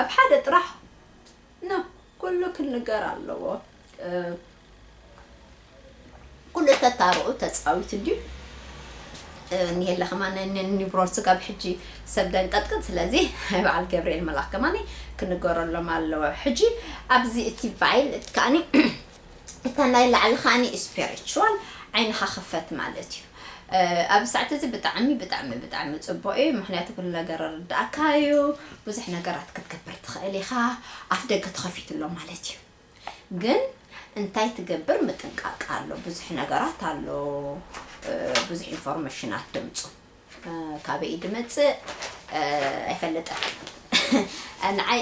ኣብ ሓደ ጥራሕ ኖ፣ ኩሉ ክንገር ኣለዎ። ኩሉ ተታርኡ ተጻዊት እንድዩ። እኒሄለ ከማን ኒብሮር ስጋብ ሕጂ ሰብ ደንቀጥቅጥ። ስለዚ በዓል ገብርኤል መልኣክ ከማን ክንገረሎም ኣለዎ። ሕጂ ኣብዚ እቲ ቫይል እቲ ከኣኒ እታ ናይ ላዕሊ ከኣኒ ስፒሪቹዋል ዓይንኻ ክፈት ማለት እዩ። ኣብ ሰዓት እዚ ብጣዕሚ ብጣዕሚ ብጣዕሚ ጽቡቅ እዩ፣ ምክንያቱ ኩሉ ነገር ርዳእካ እዩ። ብዙሕ ነገራት ክትገብር ትኽእል ኢኻ። ኣፍ ደገ ተኸፊቱ ኣሎ ማለት እዩ። ግን እንታይ ትገብር ምጥንቃቅ ኣሎ። ብዙሕ ነገራት ኣሎ። ብዙሕ ኢንፎርሜሽናት ድምፁ ካበይ ድመፅእ ኣይፈልጥን። ንዓይ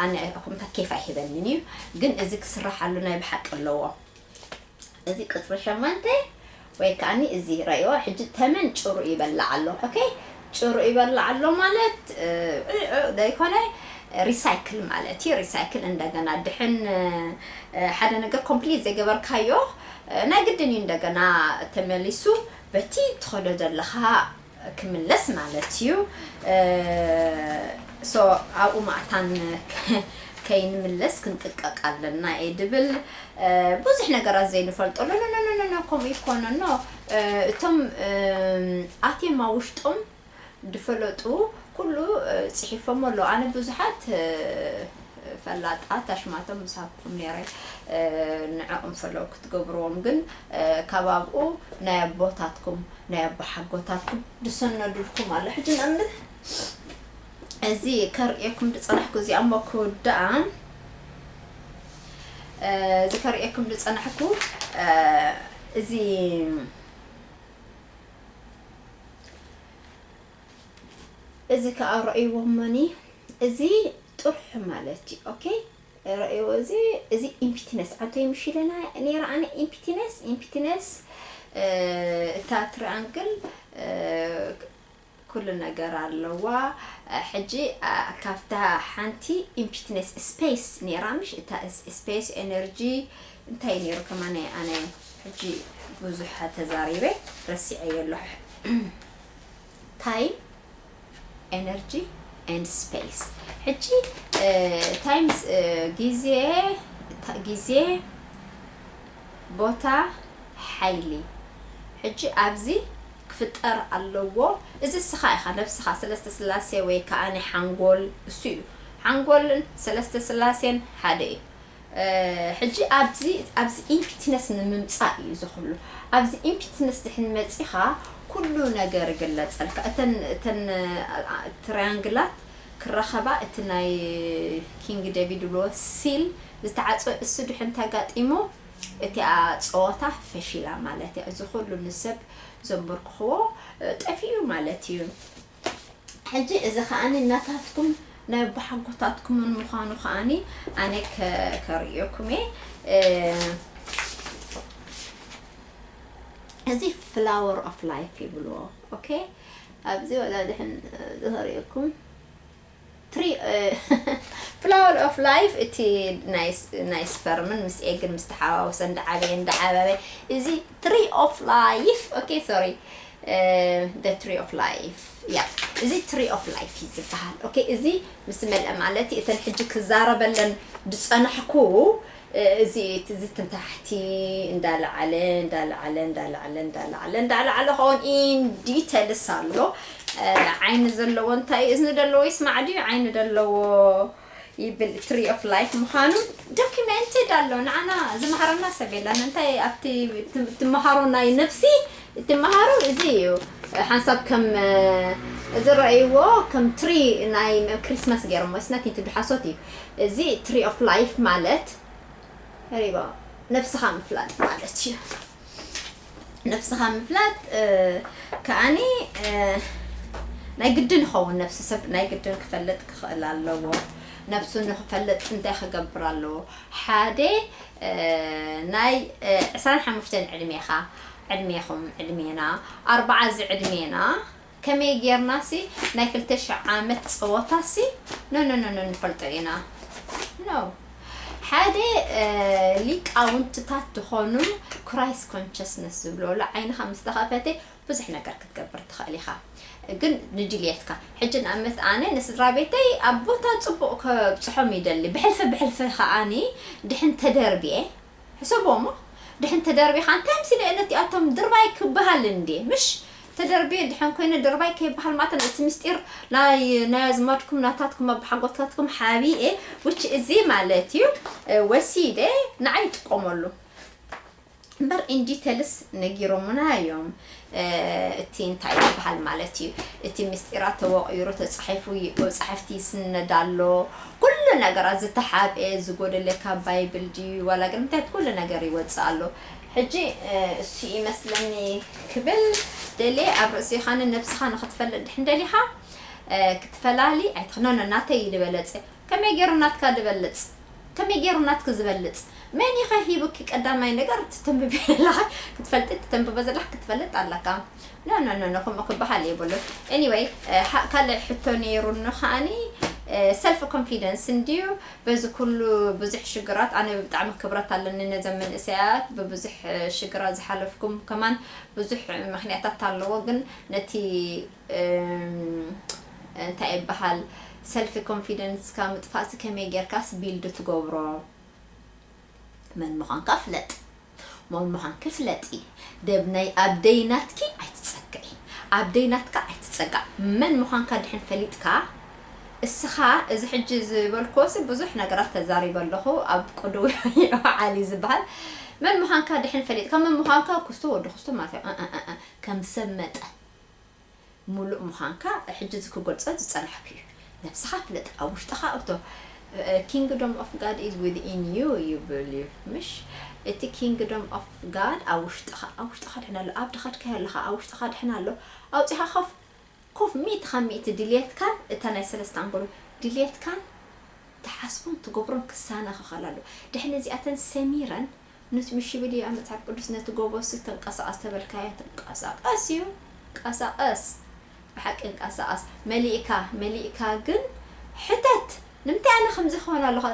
ኣነ ኮምታት ኬፍ ኣይህበንን እዩ። ግን እዚ ክስራሓሉ ናይ ብሓቂ ኣለዎ። እዚ ቅፅሪ ሸማንተ ወይ ከዓኒ እዚ ረእይዎ ሕጂ ተመን ጭሩ ይበላዕ ኣሎ። ኦኬ፣ ጭሩ ይበላዕ ኣሎ ማለት ዘይኮነ ሪሳይክል ማለት እዩ። ሪሳይክል እንደገና ድሕን ሓደ ነገር ኮምፕሊት ዘይገበርካዮ ናይ ግድን እዩ እንደገና ተመሊሱ በቲ ትኸዶ ዘለኻ ክምለስ ማለት እዩ። ሶ ኣብኡ ማእታን ከይንምለስ ክንጥቀቅ ኣለና እየ ድብል። ብዙሕ ነገራት ዘይንፈልጦ ሎሎሎሎሎ ከምኡ ይኮነ ኖ። እቶም ኣትየማ ውሽጦም ድፈለጡ ኩሉ ፅሒፎም ኣሎ። ኣነ ብዙሓት ፈላጣት ኣሽማቶም ምሳኩም ነረ ንዕኦም ፈለው ክትገብርዎም ግን ካብ ኣብኡ ናይ ኣቦታትኩም ናይ ኣቦሓጎታትኩም ድሰነዱልኩም ኣሎ። ሕጂ ንኣብነት እዚ ከርእየኩም ዝጸናሕኩ እዚኣ እሞ ክውድኣ እዚ ከርእየኩም ዝጸናሕኩ እዚ እዚ ከኣ ረእይዎ እሞኒ እዚ ጥርሑ ማለት እዩ። ኦኬ ረእይዎ እዚ እዚ ኢምፒቲነስ ኣቶ ይምሽለና ነይራ ኣነ ኢምፒቲነስ ኢምፒቲነስ እታ ትሪኣንግል ኩሉ ነገር ኣለዋ። ሕጂ ካብታ ሓንቲ ኢምፒቲነስ ስፔስ ነይራ ምሽ እታ ስፔስ ኤነርጂ እንታይ ነይሩ ከማን ኣነ ሕጂ ብዙሕ ተዛሪበ ረሲዐዮ ኣለኹ። ታይም ኤነርጂ ኤንድ ስፔስ ሕጂ ታይም ግዜ ግዜ ቦታ ሓይሊ ሕጂ ኣብዚ ክፍጠር ኣለዎ። እዚ እስኻ ኢኻ ነብስኻ ሰለስተ ስላሴ ወይ ከዓ ናይ ሓንጎል እሱ እዩ። ሓንጎልን ሰለስተ ስላሴን ሓደ እዩ። ሕጂ ኣብዚ ኣብዚ ኢምፒትነስ ንምምፃእ እዩ እዚ ኩሉ። ኣብዚ ኢምፒትነስ ድሕን መፂኻ ኩሉ ነገር ይግለፀልካ። እተን እተን ትራያንግላት ክራኸባ እቲ ናይ ኪንግ ዴቪድ ብሎ ሲል ዝተዓፀወ እሱ ድሕን ተጋጢሙ እቲኣ ፀወታ ፈሺላ ማለት እያ። እዚ ኩሉ ንሰብ ዘንበርክኽዎ ጠፊኡ ማለት እዩ። ሕጂ እዚ ከዓኒ እናታትኩም ናይ ኣቦሓጎታትኩምን ምዃኑ ከዓኒ ኣነ ከርእየኩም እየ። እዚ ፍላወር ኦፍ ላይፍ ይብልዎ። ኦኬ ኣብዚ ወላ ድሕን ዝኸርእየኩም ትሪ ፍላወር ኦፍ ላይፍ እቲ ናይ ስፐርምን ምስ ኤግን ምስ ተሓዋወሰ እንዳዓበየ እንዳዓበየ እዚ ትሪ ኦፍ ላይፍ ኦኬ ሶሪ the tree of life ያ እዚ ትሪ ኦፍ ላይፍ እዩ ዝበሃል። ኦኬ እዚ ምስ መልአ ማለት እተን ሕጂ ክዛረበለን ዝፀናሕኩ እዚ እዚ ትንታሕቲ እንዳለዓለ እንዳለዓለ እንዳለዓለ እንዳለዓለ እንዳለዓለ ከውን ኢን ዲተልስ ኣሎ። ዓይኒ ዘለዎ እንታይ እዝኒ ዘለዎ ይስማዕ ድዩ? ዓይኒ ዘለዎ ይብል ትሪ ኦፍ ላይፍ ምዃኑ ዶኪመንትድ ኣሎ። ንዓና ዝመሃረና ሰብ የለን። እንታይ ኣብቲ ትመሃሮ ናይ ነፍሲ ትመሃሩ እዚ እዩ። ሓንሳብ ከም ዝረእይዎ ከም ትሪ ናይ ክሪስማስ ገይሮሞ ስናት ትብሓሶት እዩ። እዚ ትሪ ኦፍ ላይፍ ማለት ሪባ ነብስኻ ምፍላጥ ማለት እዩ። ነብስኻ ምፍላጥ ከዓኒ ናይ ግድን ይኸውን። ነብሲ ሰብ ናይ ግድን ክፈልጥ ክኽእል ኣለዎ። ነብሱ ንክፈልጥ እንታይ ክገብር ኣለዎ? ሓደ ናይ ዕስራን ሓሙሽተን ዕድሜኻ ዕድሜኹም ዕድሜና ኣርባዓ እዚ ዕድሜና ከመይ ጌርና ሲ ናይ ክልተ ሽሕ ዓመት ጸወታ ሲ ኖ ኖ ኖ ኖ ንፈልጦ ኢና። ኖ ሓደ ሊቃውንትታት ዝኾኑ ክራይስት ኮንሸስነስ ዝብልዎ ዓይንኻ ምስ ተኸፈተ ብዙሕ ነገር ክትገብር ትኽእል ኢኻ። ግን ንድልየትካ። ሕጂ ንኣብነት ኣነ ንስድራ ቤተይ ኣብ ቦታ ጽቡቕ ከብጽሖም ይደሊ። ብሕልፊ ብሕልፊ ከኣኒ ድሕን ተደርብየ፣ ሕሰቦ እሞ፣ ድሕን ተደርቢኻ እንታይ ኣምሲለ እየ ነቲኣቶም ድርባይ ክበሃል እንዴ? ምሽ ተደርብየ ድሕን ኮይነ ድርባይ ከይበሃል ማለት እቲ ምስጢር ናይ፣ ናይ ኣዝማድኩም ናታትኩም ኣባሓጎታትኩም ሓቢኤ፣ which እዚ ማለት እዩ፣ እ፣ ወሲደ ንዓይ ይጥቀመሉ። እምበር ኢን ዲቴልስ ነጊሮምና እዮም። እ፣ እቲ እንታይ ይበሃል ማለት እዩ፣ እቲ ምስጢራት ተወቒሩ ተጻሒፉ ይ-፣ ጸሓፍቲ ይስነድ ኣሎ። ኩሉ ነገራት ዝተሓብኤ ዝጎደለካ ባይብል ድዩ ዋላ ግን እንታይ ኩሉ ነገር ይወጽእ ኣሎ። ሕጂ፣ እ፣ እሱ ይመስለኒ ክብል ደልየ ኣብ ርእሲኻን ነብስኻ ንኽትፈልጥ ድሕን ደሊኻ፣ እ፣ ክትፈላሊ ኣይትኽኖን። ናተይ እዩ ዝበለጸ። ከመይ ገይሩ ናትካ ዝበልጽ? ከመይ ገይሩ ናትኪ ዝበልጽ? መን ኢኸ ሂቡኪ? ቀዳማይ ነገር ትተንብቢ ዘለኻ ክትፈልጢ፣ ትተንብቦ ዘለኻ ክትፈልጥ ኣለካ። ኖ፣ ኖ፣ ኖ፣ ኖ፣ ከምኡ ክበሃል የብሉን። ኤኒወይ፣ እ፣ ሓ-፣ ካልእ ሕቶ ነይሩኒ ከኣኒ፣ እ፣ ሰልፍ ኮንፊደንስ እንድዩ። በዚ ኩሉ ብዙሕ ሽግራት ኣነ ብጣዕሚ ክብረት ኣለኒ ነዘን መንእሰያት፣ ብብዙሕ፣ እ፣ ሽግራት ዝሓለፍኩም ከማን ብዙሕ ምኽንያታት ኣለዎ፣ ግን ነቲ፣ እም፣ እንታይ ይበሃል፣ ሰልፍ ኮንፊደንስካ ምጥፋእሲ ከመይ ጌርካስ ቢልድ ትገብሮ? መን ምዃንካ ፍለጥ። መን ምዃንኪ ፍለጢ። ደብ ናይ ኣብ ደይናትኪ ኣይትጸግዒ። ኣብ ደይናትካ ኣይትጸጋዕ። መን ምዃንካ ድሕን ፈሊጥካ፣ እስኻ እዚ ሕጂ ዝበልክዎሲ ብዙሕ ነገራት ተዛሪበ ኣለኹ፣ ኣብ ቅዱው ዓሊ ዝበሃል። መን ምዃንካ ድሕን ፈሊጥካ፣ መን ምዃንካ ክስቶ ወዲ ክስቶ ማለት እዩ። እ፣ እ፣ እ፣ እ፣ ከም ሰብ መጠን። ሙሉእ ምዃንካ ሕጂ እዚ ክገልጾ ዝጸናሕኩ እዩ። ነብስኻ ፍለጥ፣ ኣብ ውሽጥኻ እቶ። እ፣ Kingdom of God is within you ይብል እዩ። ምሽ? እቲ Kingdom of God ኣብ ውሽጥኻ፣ ኣብ ውሽጥኻ ድሕን ኣሎ። ኣብ ድኻድካ ኣለኻ፣ ኣብ ውሽጥኻ ድሕን ኣሎ። ኣውጺኻ ኮፍ፣ ኮፍ ሚእቲ ካብ ሚእቲ ድልየትካን እታ ናይ ሰለስተ ኣንጎሎ ድልየትካን ትሓስቦን ትገብሮን ክሳነ ክኸል ኣሎ። ድሕን እዚኣተን ሰሚረን ኑት ምሽ ይብል እዩ ኣብ መጽሓፍ ቅዱስ፣ ነቲ ጎቦ ሲ ተንቀሳቐስ ተበልካዮ፣ ተንቀሳቐስ እዩ። ቀሳቐስ። ብሓቂ እንቀሳቐስ። መሊእካ፣ መሊእካ ግን ሕተት። ንምንታይ ኣነ ከምዚ ክኾን ኣለኹ?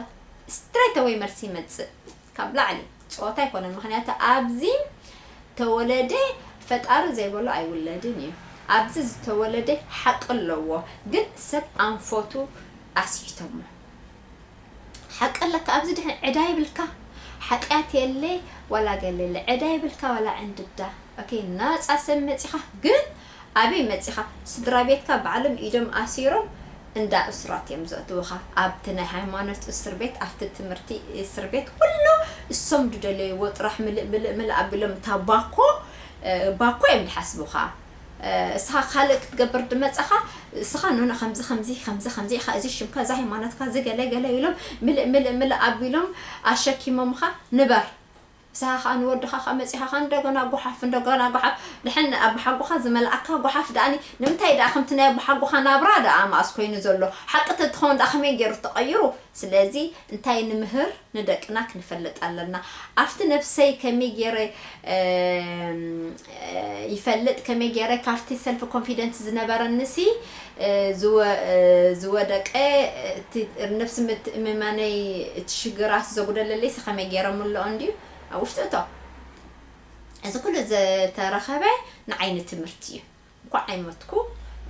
ስትሬት ኣወይ መልሲ ይመጽእ። ካብ ላዕሊ። ጸወታ ኣይኮነን። ምኽንያቱ ኣብዚ ተወለደ ፈጣሪ ዘይበሎ ኣይውለድን እዩ። ኣብዚ ዝተወለደ ሓቂ ኣለዎ። ግን ሰብ ኣንፈቱ ኣስሒቶሞ። ሓቂ ኣለካ። ኣብዚ ድሕን ዕዳ ይብልካ። ሓጢኣት የለ ዋላ ገለ የለ። ዕዳ ይብልካ ዋላ ዕንድዳ። ኦኬ፣ ናጻ ሰብ መጺኻ። ግን ኣበይ መጺኻ? ስድራ ቤትካ ባዕሎም ኢዶም ኣሲሮም እንዳ እሱራት እዮም ዘእትውኻ። ኣብቲ ናይ ሃይማኖት እስር ቤት፣ ኣብቲ ትምህርቲ እስር ቤት፣ ኩሉ እሶም ዝደለይዎ ጥራሕ ምልእ፣ ምልእ፣ ምልእ ኣቢሎም እታ ባኮ፣ እ፣ ባኮ እዮም ዝሓስቡኻ። እ፣ እስኻ ካልእ ክትገብር ድመጻኻ፣ እስኻ ኖኖ ከምዚ፣ ከምዚ፣ ከምዚ፣ ከምዚ ኢኻ፣ እዚ ሽምካ፣ እዚ ሃይማኖትካ፣ እዚ ገለ፣ ገለ ኢሎም ምልእ፣ ምልእ፣ ምልእ ኣቢሎም ኣሸኪሞምኻ ንበር። ንስኻ ኸኣ ንወድኻ ኸኣ መጺኻ ኸኣ እንደገና ጓሓፍ፣ እንደገና ጓሓፍ። ድሕን ኣባሓጎኻ ዝመልኣካ ጓሓፍ ደኣኒ ንምንታይ ደኣ ከምቲ ናይ ኣባሓጎኻ ናብራ ደኣ መኣስ ኮይኑ ዘሎ? ሓቂ ተትኸውን ደኣ ከመይ ገይሩ ተቐይሩ? ስለዚ እንታይ ንምህር ንደቅና ክንፈልጥ ኣለና። ኣብቲ ነብሰይ ከመይ ገይረ፣ እም፣ እ፣ ይፈልጥ፣ ከመይ ገይረ ካብቲ ሰልፍ ኮንፊደንስ ዝነበረኒሲ፣ እ፣ ዝወ-፣ እ፣ ዝወደቀ፣ እቲ ነብሲ ምትእምማነይ፣ እቲ ሽግራት ዘጉደለለይሲ ከመይ ገይረ ምልኦ እንድዩ ኣብ ውሽጢ እቶ። እዚ ኩሉ ዝተረኸበ ንዓይ ንትምህርቲ እዩ። እንኳዕ ኣይሞትኩ።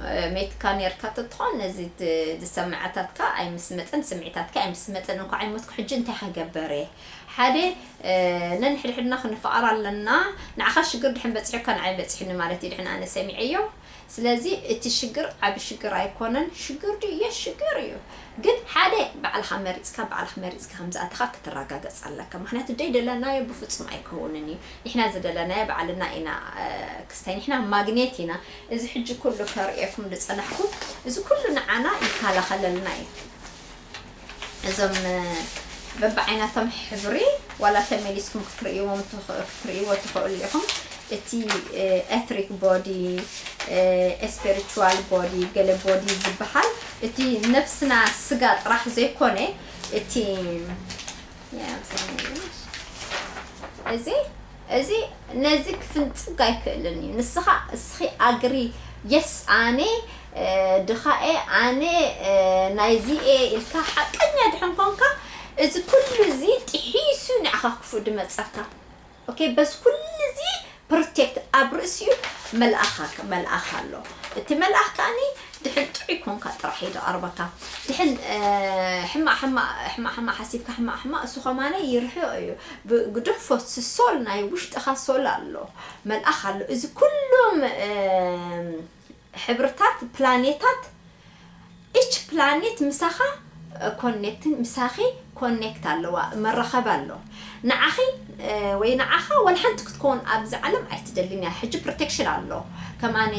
እ፣ ሜትካ ኔርካ ተትኾን ነዚ ት-፣ ዝሰማዕታትካ ኣይምስመጸን፣ ስምዒታትካ ኣይምስመጸን። እንኳዕ ኣይሞትኩ። ሕጂ እንታይ ክገብር እየ? ሓደ፣ እ፣ ነንሕድሕድና ክንፈቐር ኣለና። ንዓኻ ሽግር ድሕን በጺሑካ ንዓይ በጺሑኒ ማለት እዩ፣ ድሕን ኣነ ሰሚዐዮ። ስለዚ እቲ ሽግር ዓቢ ሽግር ኣይኮነን። ሽግር ድዩ? የስ ሽግር እዩ። ግን ሓደ ባዕልኻ መሪጽካ፣ ባዕልኻ መሪጽካ ከም ዝኣተኻ ክትረጋገጽ ኣለካ። ምኽንያቱ ደይ ደለናዮ ብፍጹም ኣይከውንን እዩ። ንሕና ዝደለናዮ ባዕልና ኢና፣ እ፣ ክስታይ። ንሕና ማግኔት ኢና። እዚ ሕጂ ኩሉ ከርእየኩም ዝጸናሕኩ፣ እዚ ኩሉ ንዓና ይከላኸለልና እዩ። እዞም፣ እ፣ በብዓይነቶም ሕብሪ ዋላ ተመሊስኩም ክትርእይዎም ትኽ-፣ ክትርእይዎ ትኽእሉ ኢኹም። እቲ፣ እ፣ ኤትሪክ ቦዲ፣ እ፣ ስፒሪቹዋል ቦዲ፣ ገለ ቦዲ ዝበሃል፣ እቲ ነብስና ስጋ ጥራሕ ዘይኮነ፣ እቲ፣ እዚ፣ እዚ፣ ነዚ ክፍንጽግ ኣይክእልን እዩ። ንስኻ፣ እስኺ ኣግሪ፣ የስ፣ ኣነ፣ እ፣ ድኻኤ፣ ኣነ፣ እ፣ ናይዚ እየ ኢልካ ሓቀኛ ድሕን ኮንካ፣ እዚ ኩሉ እዚ ጥሒሱ ንዓኻ ክፉእ ድመጸካ። ኦኬ፣ በዚ ኩሉ እዚ ፕሮቴክት ኣብ ርእሲኡ መልኣኻ፣ መልኣኽ ኣሎ። እቲ መልኣኽ ከኣኒ ድሕን ጥዑይ ኮንካ ጥራሕ እዩ ዝቐርበካ። ድሕን ሕማቕ ሕማቕ ሕማቕ ሕማቕ ሓሲብካ ሕማቕ ሕማቕ እሱ ኸማነ ይርሕዮ እዩ። ብግደፎ ሶል ናይ ውሽጥኻ ሶል ኣሎ፣ መልኣኽ ኣሎ። እዚ ኩሎም ሕብርታት ፕላኔታት ኢች ፕላኔት ምሳኻ ኮኔክትን ምሳኺ ኮኔክት ኣለዋ፣ መራኸብ ኣሎ። ንዓኺ ወይ ንዓኻ ወላ ሓንቲ ክትከውን ኣብዚ ዓለም ኣይትደልን እያ። ሕጂ ፕሮቴክሽን ኣሎ። ከማኒ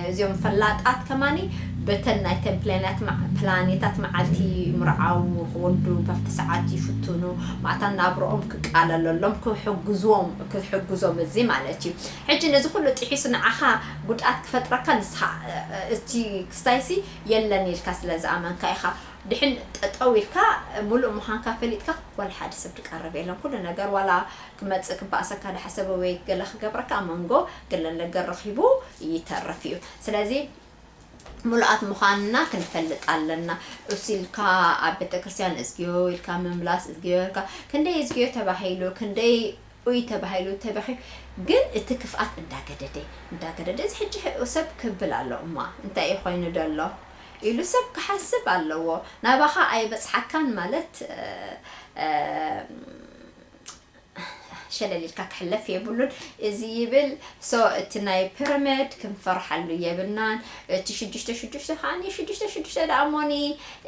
እዚኦም ፈላጣት ከማኒ በተን ናይ ተን ፕላኔታት መዓልቲ ምርዓው ክወልዱ በፍቲ ሰዓት ይፍትኑ። ማእታ ናብርኦም ክቃለለሎም ክሕግዝዎም ክሕግዞም እዚ ማለት እዩ። ሕጂ ነዚ ኩሉ ጥሒሱ ንዓኻ ጉድኣት ክፈጥረካ ንስኻ እቲ ክስታይሲ የለን ኢልካ ስለ ዝኣመንካ ኢኻ። ድሕን ጠጠው ኢልካ ሙሉእ ምዃንካ ፈሊጥካ ዋላ ሓደ ሰብ ትቀርብ የለን። ኩሉ ነገር ዋላ ክመጽእ ክባእሰካ ድሓሰበ ወይ ገለ ክገብረካ ኣብ መንጎ ገለ ነገር ረኺቡ ይተርፍ እዩ። ስለዚ ሙሉኣት ምዃንና ክንፈልጥ ኣለና። እሱ ኢልካ ኣብ ቤተክርስትያን እዝግዮ ኢልካ ምምላስ እዝግዮ ኢልካ ክንደይ እዝግዮ ተባሂሉ ክንደይ ኡይ ተባሂሉ ተበኺ ግን እቲ ክፍኣት እንዳገደደ እንዳገደደ እዚ ሕጂ ሰብ ክብል ኣሎ እማ እንታይ እዩ ኮይኑ ደሎ ኢሉ ሰብ ክሓስብ ኣለዎ። ናባኻ ኣይበጽሓካን ማለት ሸለል ኢልካ ክሕለፍ የብሉን። እዚ ይብል ሶ እቲ ናይ ፒራሚድ ክንፈርሓሉ የብልናን። እቲ ሽዱሽተ ሽዱሽተ ከዓኒ ሽዱሽተ ሽዱሽተ ደኣ ሞኒ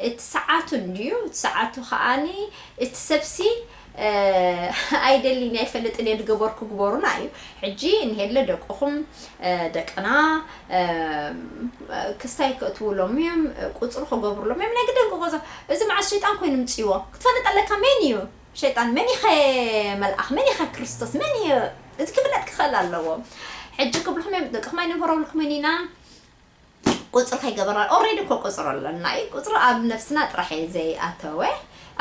እቲ ሰዓቱ እንድዩ እቲ ሰዓቱ ከዓኒ እቲ ሰብሲ ኣይደልን ኣይፈልጥን እየ ዝገበርኩ ግበሩና እዩ። ሕጂ እንሄለ ደቅኹም ደቅና ክስታይ ክእትውሎም እዮም፣ ቁፅሪ ክገብሩሎም እዮም። ናይ ግደን ክገዞ እዚ መዓስ ሸይጣን ኮይኑ ምፅዎ ክትፈልጥ ኣለካ። መን እዩ ሸይጣን? መን ኢኸ መልኣኽ? መን ኢኸ ክርስቶስ? መን እዩ? እዚ ክፍለጥ ክኽእል ኣለዎ። ሕጂ ክብልኩም እዮም ደቅኹም ኣይንምህረብልኩምን ኢና። ቁፅሪ ከይገበርና ኦሬዲ እኮ ቁፅሪ ኣለና እዩ። ቁፅሪ ኣብ ነፍስና ጥራሕ እዩ ዘይኣተወ።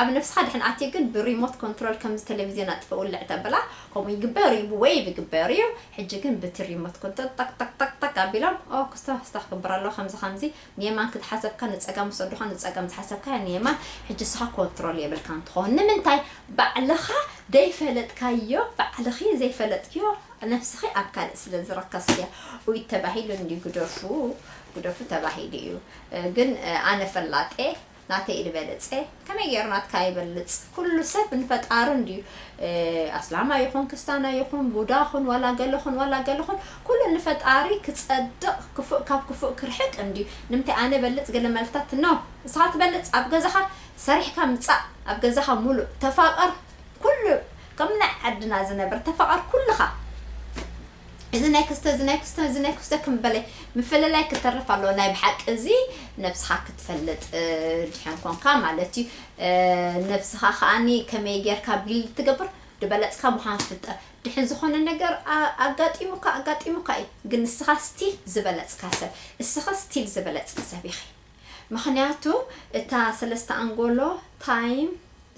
ኣብ ነፍስኻ ድሕን ኣትዩ ግን ብሪሞት ኮንትሮል ከምዚ ቴሌቪዝዮን ኣጥፍእ ውልዕ ተብላ ከምኡ ይግበር እዩ፣ ብወይብ ይግበር እዩ። ሕጂ ግን ብቲ ሪሞት ኮንትሮል ታክ ታክ ታክ ታክ ኣቢሎም ኦ ክስታ ክስታ ክግበር ኣለዎ ከምዚ ከምዚ ንየማን ክትሓሰብካ ንፀጋም ወሰዱኻ ንፀጋም ዝሓሰብካ ንየማን ሕጂ ስኻ ኮንትሮል የብልካ እንትኸውን ንምንታይ ባዕልኻ ደይፈለጥካዮ ባዕልኺ ዘይፈለጥክዮ ነፍስኺ ኣብ ካልእ ስለ ዝረከስክያ ኡይ ተባሂሉ እንዲ ግደፉ ግደፉ ተባሂሉ እዩ። ግን ኣነ ፈላጤ ናተይ ዝበለፀ ከመይ ገይሩ ናትካ ይበልፅ? ኩሉ ሰብ ንፈጣሩ እንድዩ ኣስላማ ይኹን ክስታና ይኹን ቡዳ ኹን ዋላ ገለ ኹን ዋላ ገለ ኹን ኩሉ ንፈጣሪ ክፀድቕ ክፉእ ካብ ክፉእ ክርሕቅ እንድዩ። ንምንታይ ኣነ በልፅ ገለ መልታት ኖ እስኻ ትበልፅ ኣብ ገዛኻ ሰሪሕካ ምፃእ ኣብ ገዛኻ ሙሉእ ተፋቐር ኩሉ ከም ናይ ዓድና ዝነብር ተፋቐር ኩልኻ እዚ ናይ ክስተ እዚ ናይ ክስተ እዚ ናይ ክስተ ክምበለ ምፍልላይ ክተርፍ ኣለዎ ናይ ብሓቂ እዚ ነብስኻ ክትፈልጥ ድሕን ኮንካ ማለት እዩ። ነብስኻ ከዓኒ ከመይ ጌርካ ቢልድ ትገብር ዝበለፅካ ምዃን ፍልጠ ድሕን ዝኾነ ነገር ኣጋጢሙካ ኣጋጢሙካ እዩ ግን ንስኻ ስቲል ዝበለፅካ ሰብ እስኻ ስቲል ዝበለፅካ ሰብ ኢኺ። ምኽንያቱ እታ ሰለስተ ኣንጎሎ ታይም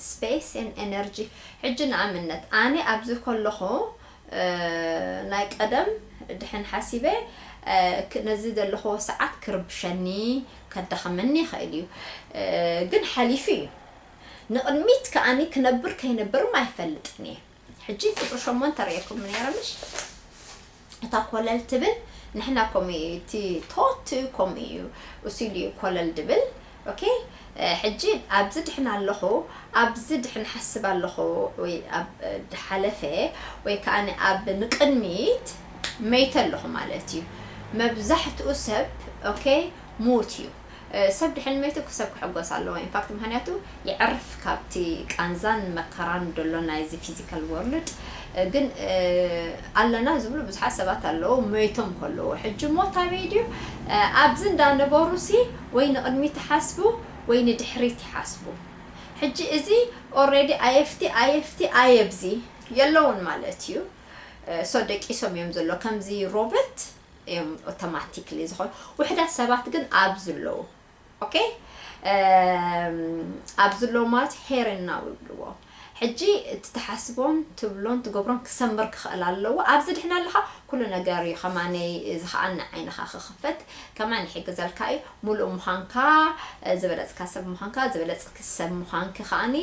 ስፔስ ን ኤነርጂ ሕጂ ንኣብነት ኣነ ኣብዚ ከለኹ ናይ ቀደም ድሕን ሓሲበ ነዚ ዘለኹዎ ሰዓት ክርብሸኒ ከዳኸመኒ ይኽእል እዩ ግን ሓሊፉ እዩ ንቕድሚት ከኣኒ ክነብር ከይነብርም ኣይፈልጥን እየ ሕጂ ቁፅሪ ሸሞንተ ርእየኩም ነይረ ምሽ እታ ኮለል ትብል ንሕና ኮም እቲ ቶት ኮም እዩ እሲሉ እዩ ኮለል ድብል ኦኬ ሕጂ ኣብዚ ድሕን ኣለኹ ኣብዚ ድሕን ሓስብ ኣለኹ ወይ ኣብ ድሓለፈ ወይ ከዓ ኣብ ንቅድሚት መይተ ኣለኹ ማለት እዩ መብዛሕትኡ ሰብ ኦኬ ሙት እዩ ሰብ ድሕን መይቱ ክሰብ ክሕጎስ ኣለዎ ኢንፋክት ምክንያቱ ይዕርፍ ካብቲ ቃንዛን መከራን ደሎ ናይዚ ፊዚካል ወርልድ ግን ኣለና ዝብሉ ብዙሓት ሰባት ኣለዉ መይቶም ከለዉ ሕጂ ሞት ኣበይ ድዩ ኣብዚ እንዳነበሩ ሲ ወይ ንቅድሚት ይሓስቡ ወይ ንድሕሪት ይሓስቡ ሕጂ እዚ ኦረዲ ኣየፍቲ ኣየፍቲ ኣየብዚ የለውን ማለት እዩ ሶ ደቂሶም እዮም ዘሎ ከምዚ ሮበት እዮም ኦቶማቲክሊ ዝኾኑ ውሕዳት ሰባት ግን ኣብዚ ኣለዉ ኦኬ ኣብዚ ኣለዉ ማለት ሄር ናው ይብልዎ ሕጂ እቲ ትሓስቦን ትብሎን ትገብሮን ክሰምር ክኽእል ኣለዎ ኣብዚ ድሕና ኣለኻ ኩሉ ነገር እዩ ከማነይ እዚ ከዓ ንዓይንኻ ክኽፈት ከማን ይሕግዘልካ እዩ ሙሉእ ምዃንካ ዝበለፅካ ሰብ ምዃንካ ዝበለፅኪ ሰብ ምዃንኪ ከዓኒ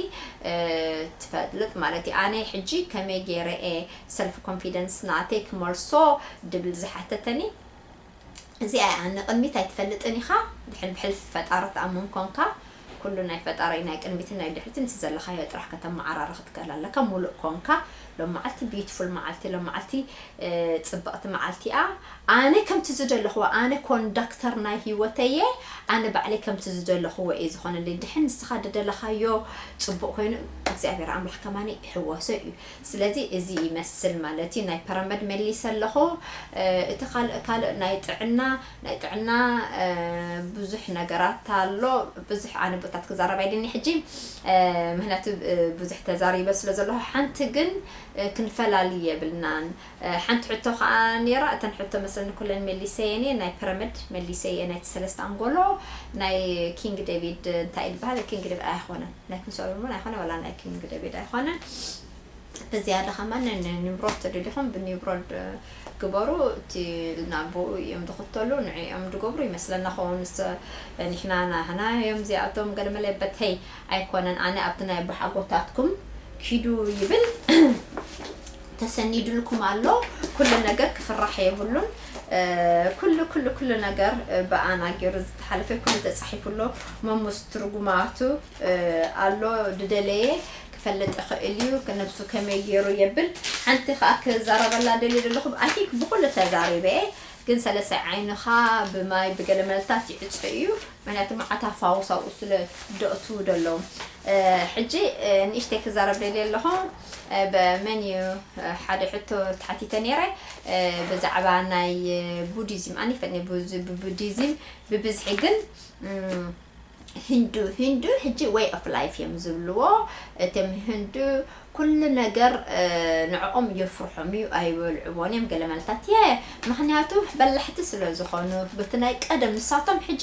ትፈልጥ ማለት እዩ ኣነ ሕጂ ከመይ ገይረ እየ ሰልፍ ኮንፊደንስ ናተይ ክመልሶ ድብል ዝሓተተኒ እዚኣ እያ፣ ንቕድሚት ኣይትፈልጥን ኢኻ፣ ድሕን ብሕልፊ ፈጣሪ ትኣምን ኮንካ፣ ኩሉ ናይ ፈጣሪ ናይ ቅድሚትን ናይ ድሕሪትን እቲ ዘለኻዮ ጥራሕ ከተመዓራሪ ክትክእል ኣለካ። ሙሉእ ኮንካ፣ ሎም መዓልቲ ቢዩቲፉል መዓልቲ፣ ሎም መዓልቲ፣ እ፣ ጽብቕቲ መዓልቲ እያ። ኣነ ከምቲ ዝደለኽዎ፣ ኣነ ኮንዳክተር ናይ ህይወተየ፣ ኣነ ባዕለይ ከምቲ ዝደለኽዎ እየ ዝኾነለይ። ድሕን ንስኻ ዝደለኻዮ ጽቡቕ ኮይኑ፣ እግዚኣብሔር ኣምላኽ ከማኒ ይሕወሶ እዩ። ስለዚ እዚ ይመስል ማለት እዩ። ናይ ፐረመድ መሊሰ ኣለኹ። እ፣ እቲ ካልእ፣ ካልእ ናይ ጥዕና፣ ናይ ጥዕና፣ እ፣ ብዙሕ ነገራት ኣሎ። ብዙሕ ኣነ ቦታት ክዛረብ ኣይደኒ ሕጂ፣ እ፣ ምኽንያቱ፣ እ፣ ብዙሕ ተዛሪበ ስለ ዘለኹ፣ ሓንቲ ግን፣ እ፣ ክንፈላሊ የብልናን። እ፣ ሓንቲ ሕቶ ከኣ ነይራ፣ እተን ሕቶ መሰለኒ ኩለን መሊሰየን እየ። ናይ ፐረመድ መሊሰየ፣ ናይቲ ሰለስተ ኣንጎሎ፣ ናይ ኪንግ ዴቪድ እንታይ ይበሃል? ኪንግ ዴቪድ ኣይኮነን፣ ናይ ክንሶ እውን ኣይኮነ፣ ዋላ ናይ ኪንግ ዴቪድ ኣይኮነን። ብዝያዳ ከማን ን-፣ ን-፣ ኒብሮድ ተደሊኹም ብኒብሮድ ግበሩ። እቲ ናብኡ እዮም ዝኽተሉ፣ ንዕኦም ዝገብሩ ይመስለና ኸውን። ንስ-፣ ንሕና ናህና እዮም እዚኣቶም ገለመለ በተይ ኣይኮነን። ኣነ ኣብቲ ናይ ኣቦሓጎታትኩም ኪዱ ይብል ተሰኒዱልኩም ኣሎ። ኩሉ ነገር ክፍራሕ የብሉን። እ፣ ኩሉ፣ ኩሉ፣ ኩሉ ነገር፣ እ፣ ብኣና ገይሩ ዝተሓለፈ ኩሉ ተጻሒፉ ኣሎ። መሙስ ትርጉማቱ፣ እ፣ ኣሎ። ዝደለየ ክፈልጥ ይኽእል እዩ። ነብሱ ከመይ ገይሩ የብል። ሓንቲ ከኣ ክዛረበላ ደልየ ዘለኹ፣ I think ብኹሉ ተዛሪበ እየ። ግን ሰለሳይ ዓይንኻ ብማይ ብገለ መለታት ይዕጾ እዩ። ምኽንያቱ መዓት ኣፋውስ ኣብኡ ስለ ደእትዉ ዘለዉ። እ፣ ሕጂ፣ እ፣ ንእሽተይ ክዛረብ ደልየ ኣለኹ። እ፣ በመን እዩ፣ እ፣ ሓደ ሕቶ ተሓቲተ ነይረ፣ እ፣ ብዛዕባ ናይ፣ እ፣ ቡዲዝም። ኣነ ይፈኒ ቡዝ-፣ ብቡዲዝም ብብዝሒ ግን፣ እም፣ ህንዱ፣ ህንዱ ሕጂ way of life እዮም ዝብልዎ። እቶም ህንዱ ኩሉ ነገር፣ እ፣ ንዕኦም የፍርሖም እዩ፣ ኣይበልዕዎን እዮም ገለ መለታት። የ-፣ ምኽንያቱ በላሕቲ ስለ ዝኾኑ፣ በቲ ናይ ቀደም ንሳቶም ሕጂ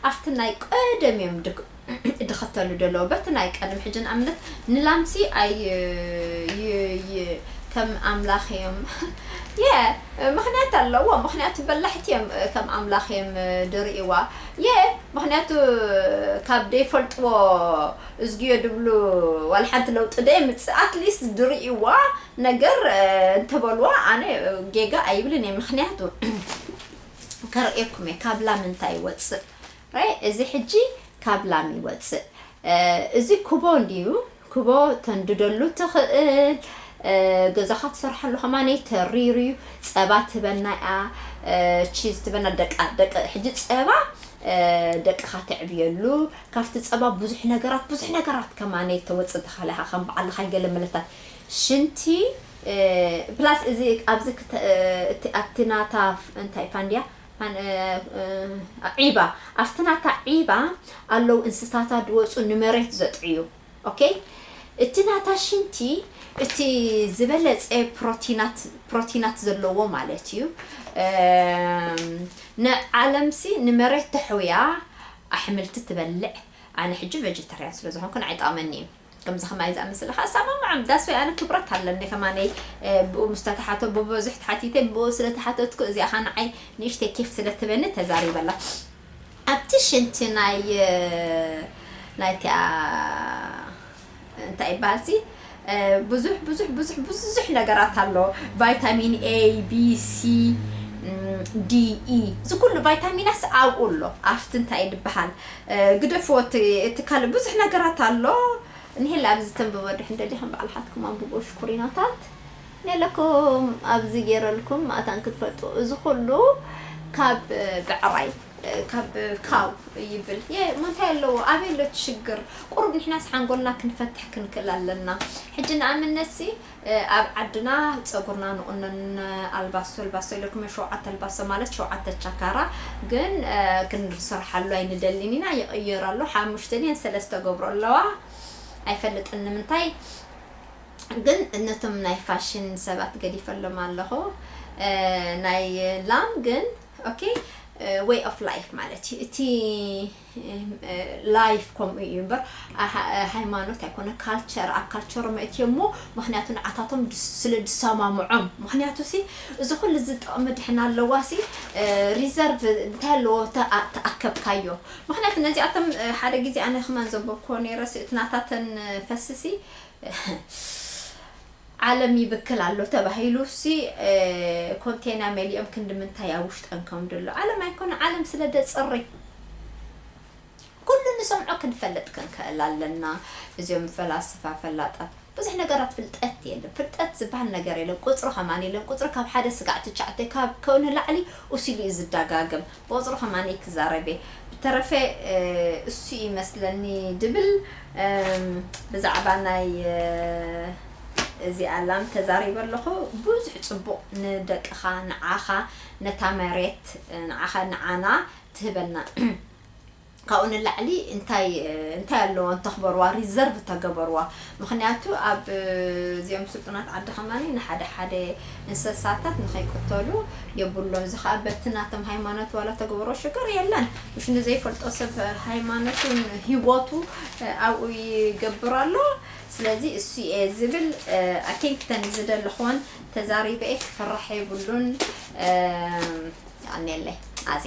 ኣብቲ ናይ ቀደም እዮም ድክ-፣ ድኽተሉ ደለዉ። በቲ ናይ ቀደም ሕጂ ንኣብነት ንላምሲ ኣይ-፣ ይ-፣ ይ-፣ ከም ኣምላኽ እዮም። የ-፣ ምኽንያት ኣለዎ። ምኽንያቱ በላሕቲ እዮም፣ ከም ኣምላኽ እዮም ድርእይዋ። የ-፣ ምኽንያቱ ካብ ዘይፈልጥዎ እዝግዮ ድብሉ ዋላ ሓንቲ ለውጢ ደየምጽእ። At least ድርእይዋ ነገር፣ እ፣ እንተበልዋ ኣነ ጌጋ ኣይብልን እየ። ምኽንያቱ ከርእየኩም እየ ካብ ላም እንታይ ይወጽእ። ራይ፣ እዚ ሕጂ ካብ ላም ይወጽእ። እ፣ እዚ ኩቦ እንድዩ። ኩቦ ተንድደሉ ትኽእል፣ እ፣ ገዛኻ ትሰርሓሉ ከማነይ ተሪር እዩ። ጸባ ትበና እያ፣ እ፣ ቺዝ ትበና። ደቃ፣ ደቂ፣ ሕጂ ጸባ፣ እ፣ ደቅኻ ተዕብየሉ። ካብቲ ጸባ ብዙሕ ነገራት፣ ብዙሕ ነገራት ከማነይ ተወጽእ ትኽእል ኢኻ፣ ከም በዓልኻ ገለ መለታት ሽንቲ፣ እ፣ ፕላስ እዚ ኣብዚ ክተ-፣ እ፣ እቲ ኣብቲ ናታ እንታይ ፋንድያ፣ ፋን-፣ እ፣ እ፣ ዒባ፣ ኣብቲ ናታ ዒባ ኣለዉ እንስሳታት ዝወጹ ንመሬት ዘጥዕዩ። ኦኬ፣ እቲ ናታ ሽንቲ እቲ ዝበለጸ ፕሮቲናት፣ ፕሮቲናት ዘለዎ ማለት እዩ። እም፣ ንዓለምሲ ንመሬት ተሕውያ ኣሕምልቲ ትበልዕ። ኣነ ሕጂ ቬጀተርያን ስለ ዝኾንኩ ንዓይ ጠቕመኒ እዩ። ከምዚ ከማይ ዝኣመሰለ ከኣ ኣሰማምዖም። ዳስ ወይ ኣነ ክብረት ኣለኒ ከማነይ፣ እ፣ ብኡ ምስ ተተሓቶ ብብዙሕ ተሓቲተ፣ ብኡ ስለ ተሓተትኩ እዚኣ ከኣ ንዓይ ንእሽተይ ኬፍ ስለ ትበኒ ተዛሪበላ። ኣብቲ ሽንቲ ናይ፣ እ፣ ናይቲኣ እንታይ ይበሃል ሲ፣ እ፣ ብዙሕ፣ ብዙሕ፣ ብዙሕ፣ ብዙሕ ነገራት ኣሎ። ቫይታሚን ኤ፣ ቢ፣ ሲ፣ እም፣ ዲ፣ ኢ፣ እዚ ኩሉ ቫይታሚናስ ኣብኡ ኣሎ። ኣብቲ እንታይ ድበሃል፣ እ፣ ግደፍዎ፣ እቲ፣ እቲ ካልእ ብዙሕ ነገራት ኣሎ። ንሄላ ኣብዚ ተንብቦ ድሕን ደሊኹም ባዕልኻትኩም ኣንብቦ ሽኩሪናታት። ነለኩም ኣብዚ ገይረልኩም ማእታን ክትፈልጡ። እዚ ኩሉ ካብ፣ እ፣ ብዕራይ፣ እ፣ ካብ ካው ይብል። የ-፣ ሞ እንታይ ኣለዎ? ኣበይ ኣሎ እቲ ሽግር? ቁሩብ ንሕናስ ሓንጎልና ክንፈትሕ ክንክእል ኣለና። ሕጂ ንኣብነትሲ፣ እ፣ ኣብ ዓድና ጸጉርና ንቑነን ኣልባሶ፣ ኣልባሶ ኢለኩም፣ ሸውዓተ ኣልባሶ ማለት ሸውዓተ ቻካራ፣ ግን፣ እ፣ ክንሰርሓሉ ኣይንደልን ኢና። ይቕየር ኣሎ። ሓሙሽተ ድየን ሰለስተ ገብሮ ኣለዋ። ኣይፈልጥን ንምንታይ። ግን ነቶም ናይ ፋሽን ሰባት ገዲፈሎም ኣለኹ። እ፣ ናይ ላም ግን፣ ኦኬ፣ እ፣ way of life ማለት እዩ። እቲ፣ እ፣ ላይፍ ከምኡ እዩ እምበር፣ ኣ፣ ሃ-፣ ሃይማኖት ኣይኮነ፣ ካልቸር፣ ኣብ ካልቸሮም እትዮ እሞ፣ ምኽንያቱ ንዓታቶም ድስ-፣ ስለ ድሰማምዖም። ምኽንያቱ ሲ፣ እዚ ኩሉ እዚ ጥቕሚ ድሕን ኣለዋ ሲ፣ እ፣ ሪዘርቭ እንታይ ኣለዎ ተ-፣ ኣ-፣ ተኣከብካዮ። ምኽንያቱ ነዚኣቶም፣ እ፣ ሓደ ግዜ ኣነ ከማን ዘንበብክዎ ነይረ ሲ፣ እቲ ናታተን ፈስሲ፣ ዓለም ይብክል ኣሎ ተባሂሉ ሲ ኮንቴና መሊኦም ክንዲ ምንታይ ኣብ ውሽጠን ከም ድሎ ዓለም ኣይኮነ ዓለም ስለ ደጽሪ ኩሉ ንሰምዖ ክንፈልጥ ክንክእል ኣለና። እዚኦም ፈላስፋ ፈላጣት ብዙሕ ነገራት ፍልጠት የለን። ፍልጠት ዝበሃል ነገር የለን። ቁፅሪ ከማን የለን። ቁፅሪ ካብ ሓደ ስጋዕ ትቻዕተ ካብ ከው ንላዕሊ ኡሲሉ እዩ ዝዳጋግም። ብቁፅሪ ከማን ክዛረብ እየ። ብተረፈ እሱ ይመስለኒ ድብል ብዛዕባ ናይ እዚኣ ላም ተዛሪበ ኣለኹ። ብዙሕ ፅቡቕ ንደቅኻ ንዓኻ ነታ መሬት ንዓኻ ንዓና ትህበና። ካብኡ ንላዕሊ እንታይ እንታይ ኣለዎ እንተኽበርዋ ሪዘርቭ ተገበርዋ። ምክንያቱ ኣብ እዚኦም ስልጡናት ዓዲ ከማኒ ንሓደ ሓደ እንስሳታት ንኸይቅተሉ የብሎም። እዚ ከዓ በቲ ናቶም ሃይማኖት ዋላ ተግበሮ ሽግር የለን። ምሽ ንዘይፈልጦ ሰብ ሃይማኖቱን ህይወቱ ኣብኡ ይገብር ኣሎ። ስለዚ እሱ እየ ዝብል ኣኪንክተን ዝደለኽዎን ተዛሪበ እየ ክፍራሕ የብሉን። ኣኔለይ ኣዜ